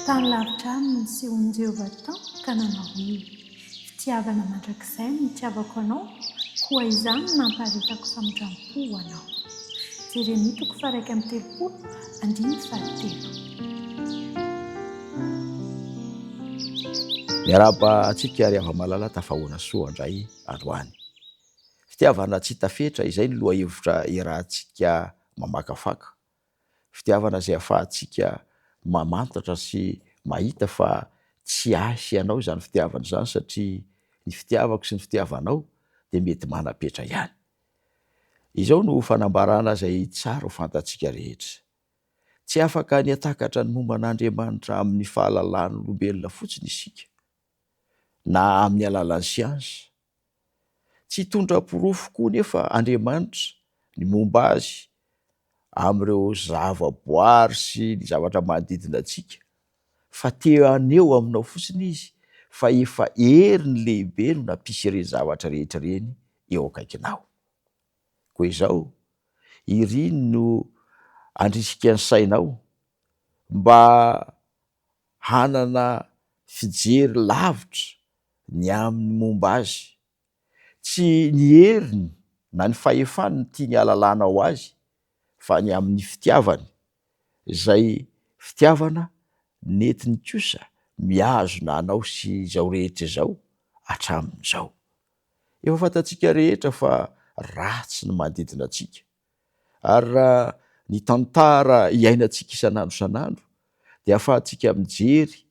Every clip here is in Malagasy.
Tany lavitra any no nisehoan'i Jehovah tamiko ka nanao hoe, Fitiavana mandrakizay no nitiavako anao, koa izany no nampaharetako famindram-po ho anao. Jeremia toko faha-31, andininy fahatelo. Miarahaba antsika ry hava-malala tafahoana soa indray androany. Fitiavana tsy hita fetra, izay no lohahevitra iarahantsika mamakafaka. Fitiavana izay ahafahantsika mamantatra sy mahita fa tsy ahy sy ianao izany fitiavana izany satria ny fitiavako sy ny fitiavanao dia mety manam-petra ihany. Izao no fanambarana izay tsara ho fantatsika rehetra. Tsy afaka ny hatakatra ny momba an'Andriamanitra amin'ny fahalalan'olombelona fotsiny isika, na amin'ny alalan'ny siansa. Tsy hitondra porofo koa nefa Andriamanitra ny momba Azy amin'ireo zavaboary sy ny zavatra manodidina antsika, fa te haneho aminao fotsiny Izy fa efa heriny lehibe no nampisy ireny zavatra rehetra ireny eo akaikinao. Koa izao, iriny no handrisika ny sainao mba hanana fijery lavitra ny amin'ny momba azy. Tsy ny heriny na ny fahefany no tiany hahalalanao azy fa ny amin'ny fitiavany, izay fitiavana nentiny kosa mihazona anao sy izao rehetra izao hatramin'izao. Efa fantatsika rehetra fa ratsy ny manodidina antsika, ary raha ny tantara iainantsika isan'andro isan'andro dia ahafahantsika mijery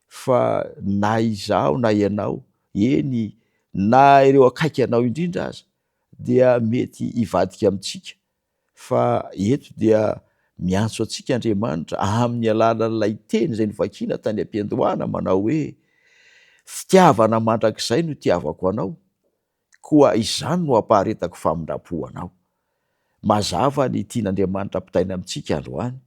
fa na izaho na ianao, eny na ireo akaiky anao indrindra aza dia mety hivadika amintsika fa eto dia miantso antsika Andriamanitra amin'ny alalan'ilay teny izay novakiana tany am-piandohana manao hoe, fitiavana mandrakizay no itiavako anao, koa izany no ampaharetako famindram-po anao. Mazava ny tian'Andriamanitra ampitaina amintsika androany,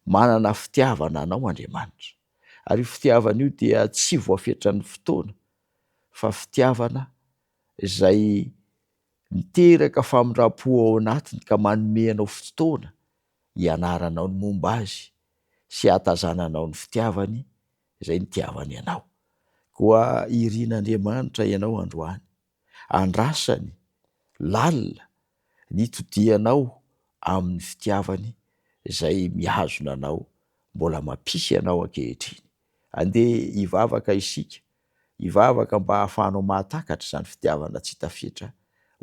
manana fitiavana anao Andriamanitra, ary io fitiavana io dia tsy voafetran'ny fotoana fa fitiavana izay miteraka famindram-po ao anatiny ka manome anao fotoana hianaranao ny momba Azy sy hahatazananao ny fitiavany izay nitiavany anao. Koa irin'Andriamanitra ianao androany, andrasany lalina ny hitodianao amin'ny fitiavany izay mihazona anao mbola mampisy anao ankehitriny. Andeha hivavaka isika, hivavaka mba hahafahanao mahatakatra izany fitiavana tsy hita fetra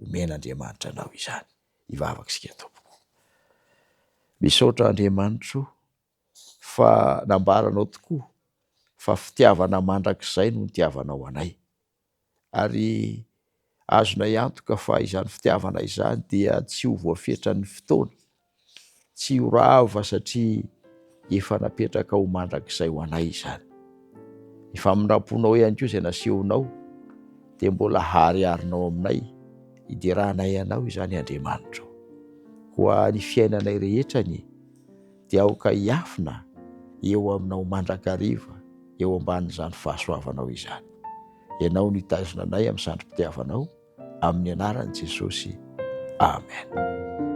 omen'Andriamanitra anao izany. Hivavaka isika tompoko. Misaotra Andriamanitro fa nambaranao tokoa fa fitiavana mandrakizay no nitiavanao anay. Ary azonay antoka fa izany fitiavana izany dia tsy ho voafetran'ny fotoana, tsy ho rava satria efa napetraka ho mandrakizay ho anay izany. Ny famindram-ponao ihany koa izay nasehonao dia mbola hahariharinao aminay, hideranay anao izany Andriamanitro. Koa ny fiainanay rehetra anie dia aoka hiafina eo aminao mandrakariva eo ambanin'izany fahasoavanao izany. Ianao no hitazona anay amin'ny sandrim-pitiavanao, amin'ny anaran'i Jesosy. Amen.